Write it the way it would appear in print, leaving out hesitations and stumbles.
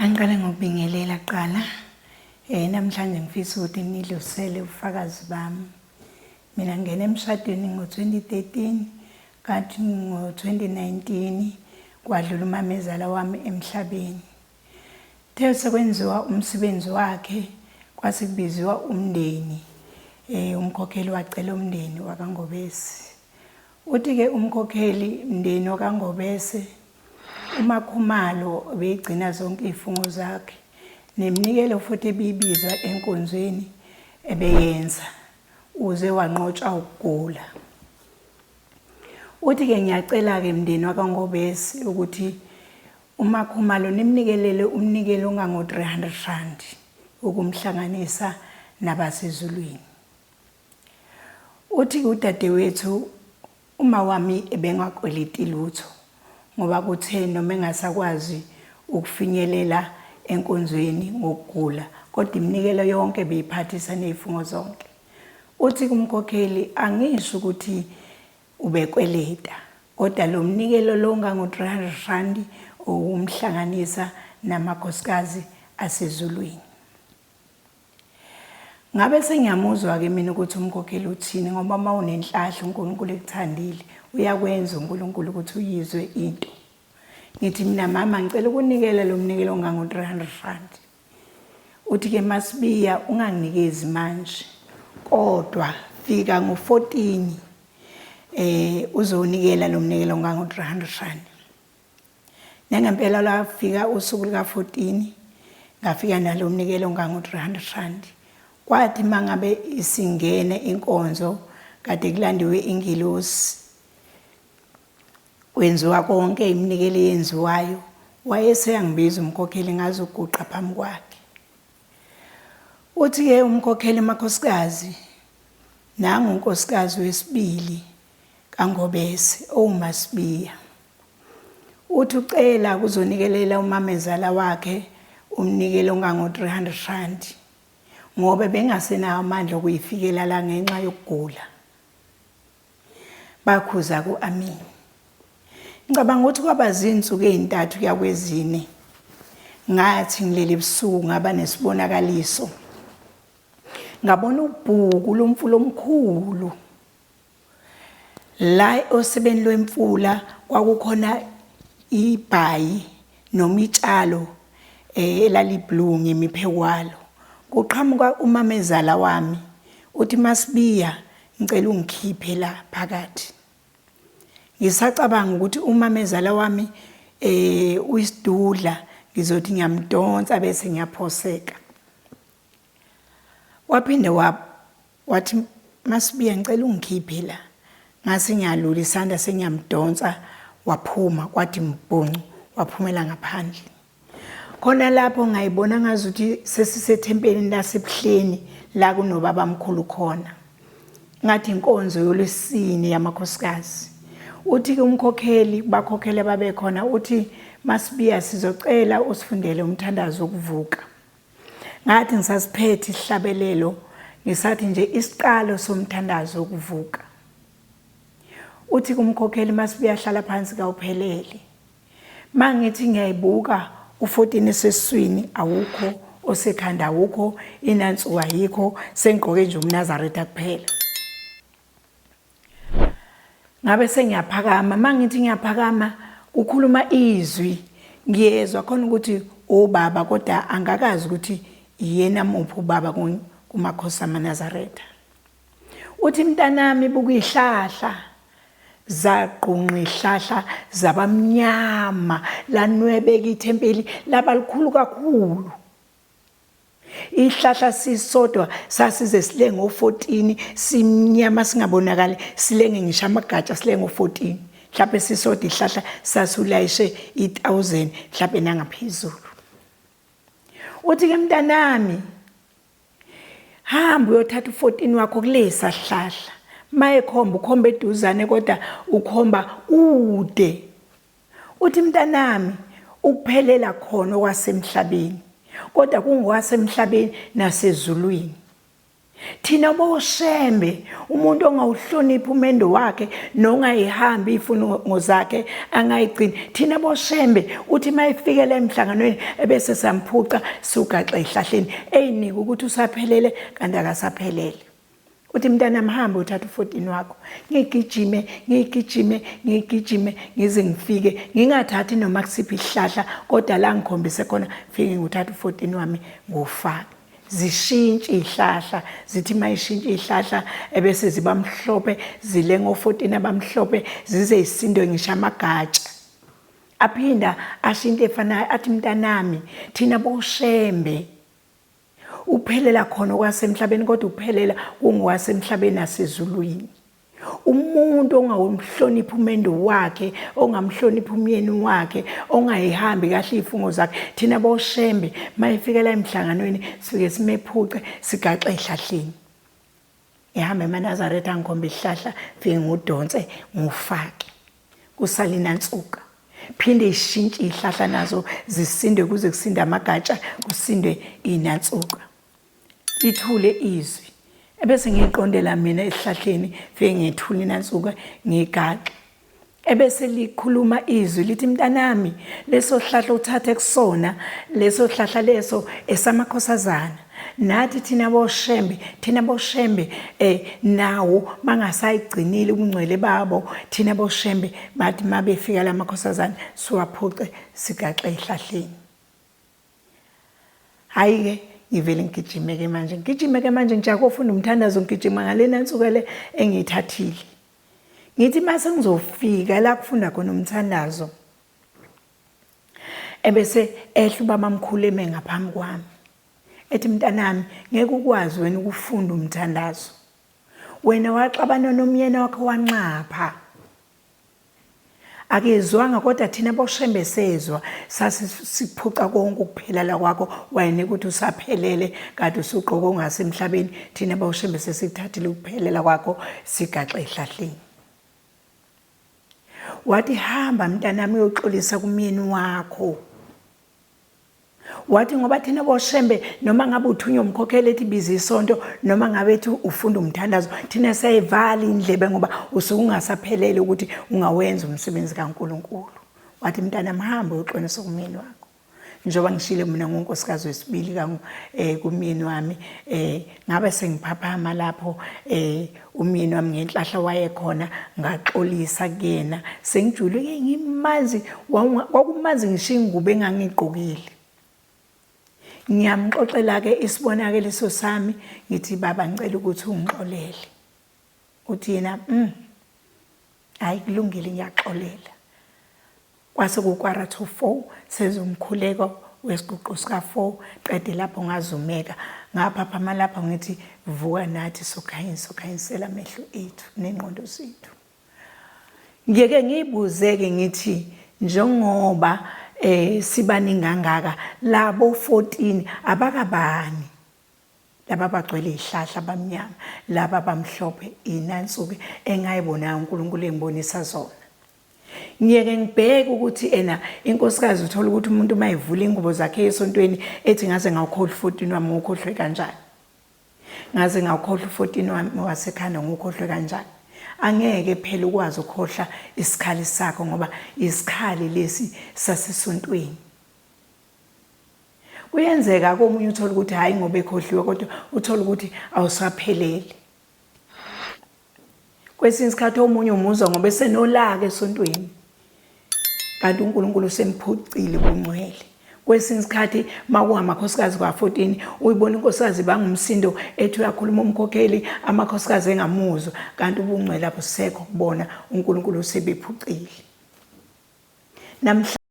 Angiqale ngokubingelela kuqala. Namhlanje ngifisa ukuthi nidlulisele ubufakazi bami. Mina ngingena emshadweni ngo-2013 kanti ngo-2019 kwadlula umamezala wami emhlabeni. Kuthe sekwenziwa umsebenzi wakhe kwase kubiziwa umndeni umkhokheli wacela umndeni wakaNgobese. Uthi-ke umkhokheli mndeni wakaNgobese uMakhumalo ubeyigcina zonke iy'fungo zakhe neminikelo futhi ebibizwa enkonzweni ebeyenza uze wanqotshwa ukugula. Uthi-ke ngiyacela-ke mndeni wakaNgobese ukuthi uMakhumalo nimnikelele umnikelo ongango-300 rand ukumhlanganisa nabasezulwini. Uthi udadewethu uma wami ebengakweleti lutho ngoba kuthe noma engasakwazi ukufinyelela enkonzweni ngokugula kodwa iminikelo yonke beyiphathisa nezifungo zonke. Uthi kumkhokheli angisho ukuthi ubekweleta kodwa lo mnikelo lo ngango-300 rand owumhlanganisa namakhosikazi asezulwini. Ngabe sengiyamuzwa-ke mina ukuthi umkhokheli uthini ngoba uma unenhlahla uNkulunkulu ekuthandile uyakwenza uNkulunkulu ukuthi uyizwe into. Ngithi mina mama ngicela ukunikela lo mnikelo ongango-300 rand. Uthi-ke Masibiya unganginikezi manje kodwa fika ngo-14 uzonikela lo mnikelo ongango-300 rand. Nangempela lwafika usuku luka-14 ngafika nalo mnikelo ongango-300 rand. Kwathi mangabe isingene inkonzo kade kulandiwe ingilosi kwenziwa konke iminikelo eyenziwayo wayeseyangibiza umkhokheli ngazoguqa phambi kwakhe. Uthi-ke umkhokheli makhosikazi nangu unkosikazi wesibili kaNgobese owuMasibiya. Uthi ucela kuzonikelela umamezala wakhe umnikelo ongango-300 rand ngoba bengasenawo amandla okuyifikela la ngenxa yokugula. Bakhuza ku-Amini. Ngicabanga ukuthi kwaba zinsuku ezintathu kuya kwezine. Ngathi ngilele ebusuku ngaba nesibonakaliso. Ngabona ubhuku lomfula omkhulu. La osebeni lwemfula kwakukhona ibhayi noma itshalo elaliblue ngemipheko walo. Kuqhamuka umamezala wami uthi Masibiya ngicela ungikhiphe la phakathi. Ngisacabanga ukuthi umamezala wami uyisidudla ngizothi ngiyamdonsa bese ngiyaphoseka. Waphinde wathi Masibiya ngicela ungikhiphe la. Ngase ngiyalula isandla sengiyamdonsa waphuma kwathi mbhuncu waphumela ngaphandle. Khona lapho ngayibona ngazuthi sesisethempelini laseBuhleni la kunobaba mkhulu khona. Ngathi inkonzo yolwesine yamakhosikazi. Uthi ke umkhokheli bakhokhele ababekhona uthi Masibiya sizocela usifundele umthandazo wokuvuka. Ngathi ngisasiphethe isihlabelelo ngisathi nje isiqalo somthandazo wokuvuka. Uthi kumkhokheli Masibiya hlala phansi kawuphelele. Mangithi ngiyayibuka u-14 esesiswini awukho osekhanda awukho inansuku ayikho sengigqoke nje umNazaretha kuphela. Ngabe sengiyaphakama mangithi ngiyaphakama kukhuluma izwi ngiyezwa khona ukuthi ubaba kodwa angakazi ukuthi iyena muphi ubaba kumakhosi amaNazaretha. Uthi mntanami buka ihlahla zagqunqa ihlahla zabamnyama lanwebeka ithempeli laba likhulu kakhulu. Ihlahla sisodwa sasize silenge o-14 simnyama singabonakali silenge ngisho amagatsha silenge o-14 mhlawumbe sisodwa ihlahla sasulayishe i-1000 mhlawumbe nangaphezulu. Uthi ke mntanami hamba uyothatha u-14 wakho kulesa sihlahla mayekhomba ukhomba eduzane kodwa ukhomba kude. Uthi mntanami ukuphelela khona okwasemhlabeni kodwa kungokwasemhlabeni nasezulwini. Thina boShembe umuntu ongawuhloniphi umendo wakhe nongayihambi ifungo zakhe angayigcini. Thina boShembe uthi mayifikela emhlanganweni ebese samphuca sugaxa ehlahleni eyinika ukuthi usaphelele kanti akasaphelele. Uthi mntana mhambe uthatha u-14 wakho ngigijime ngigijime ngigijime ngize ngifike ngingathathi noma kusiphi isihlahla kodwa la ngikhombise khona fike nguthatha u-14 wami ngufake zishintshe izihlahla zithi mayishintshe izihlahla ebese ziba mhlophe zilenga o-14 abamhlophe zize isindwe ngisho amagatsha aphinda asho into efanayo athi mntanami thina boshembe uphelela khona okwasemhlabeni kodwa uphelela kungokwasemhlabeni nasezulwini umuntu ongawumhloniphi umendo wakhe ongamhloniphi umyeni wakhe ongayihambi kahle izifungo zakhe thina boshembe mayifikela emhlanganweni sifike simephuce sigaxe ehlahleni ngihambe emaNazaretha ngikhomba isihlahla fike ngudonse ngufake kusale inansuka phinde ishintshe ihlahla nazo zisindwe kuze kusinde amagatsha kusindwe inansuka lithule izwi ebese ngiqondela mina esihlahleni fike ngethule inansuka ngigaxe ebese likhuluma izwi lithi mntanami leso hlahla uthathe kusona leso hlahla leso esamakhosazana nathi thina boshembe thina boshembe eh nawo bangasayigcinile ubungcwele babo thina boshembe bathi mabefika lamakhosazana siwaphuce sigaxe ehlahleni Hayi ke ngivele ngigijime ke manje ngigijime ke manje ngijake ofunda umthandazo ngigijima ngalena nsuku le engiyithathile ngithi mase ngizofika la kufunda khona umthandazo ebese ehla ubaba mkhulu eme ngaphambi kwami ethi mntanami ngeke ukwazi wena ukufunda umthandazo wena waxabana nomyeni wakho wanxapha Akezwanga kodwa thina boShembe sezwa sasiphuca konke ukuphelala kwakho wayene ukuthi usaphelele kade usugqoka ongasemhlabeni thina boShembe sesikuthathile ukuphelela kwakho sigaxe ehlahleni. Wathi hamba mntanami uyoxolisa kumyeni wakho. Wathi ngoba thina boShembe noma ngabe uthunywa umkhokheli ethi biza isonto noma ngabe ethi ufunda umthandazo thina siyayivala indlebe ngoba usuke ungasaphelele ukuthi ungawenza umsebenzi kaNkulunkulu. Wathi mntana mhambe uyoxolisa kumyeni wakho. Njengoba ngishile mina ngunkosikazi wesibili eh, kumyeni wami eh ngabe sengiphaphama lapho eh umyeni wami ngenhlahla wayekhona ngaxolisa kuyena sengijuluke ngimanzi kwakumanzi ngisho ingubo engangigqokile ngiyamxoxela ke isibonakaliso sami ngithi baba ngicela ukuthi ungixolele uthi yena hayi kulungile ngiyaxolela Kwase kukwara to 4 senza umkhuleko wesiguqo sika 4 qede lapho ngazumeka ngaphaphama lapho ngithi vuka nathi sokhanyisa sokhanyisela amehlo ethu nengqondo zethu ngiyeke ngiyibuzeke ngithi njengoba eh sibaningi kangaka labo 14 abakabani laba abagcwele izihlahla abamnyama laba abamhlophe inansuke engayibonayo uNkulunkulu engibonisa zona Ngiyeke ngibheke ukuthi ena inkosikazi uthola ukuthi umuntu uma evula ingubo zakhe esontweni ethi ngaze ngawukhohlwa u-14 wami ngukhohlwe kanjani. Ngaze ngawukhohlwa u-14 wami wasekhanda ngukhohlwe kanjani. Angeke phela ukwazi ukukhohlwa isikhali sakho ngoba isikhali lesi sasesontweni. Kuyenzeka komunye uthola ukuthi hhayi ngoba ekhohliwe kodwa uthola ukuthi awusapheleli. Kwesinye isikhathi omunye umuzwa ngoba esenolaka esontweni kanti uNkulunkulu usemphucile ubungcwele. Kwesinye isikhathi makungamakhosikazi kwa-14 uyibona inkosikazi bangumsindo ethi uyakhuluma umkhokheli amakhosikazi engamuzwa kanti ubungcwele abusekho kubona uNkulunkulu usebephucile. Namhla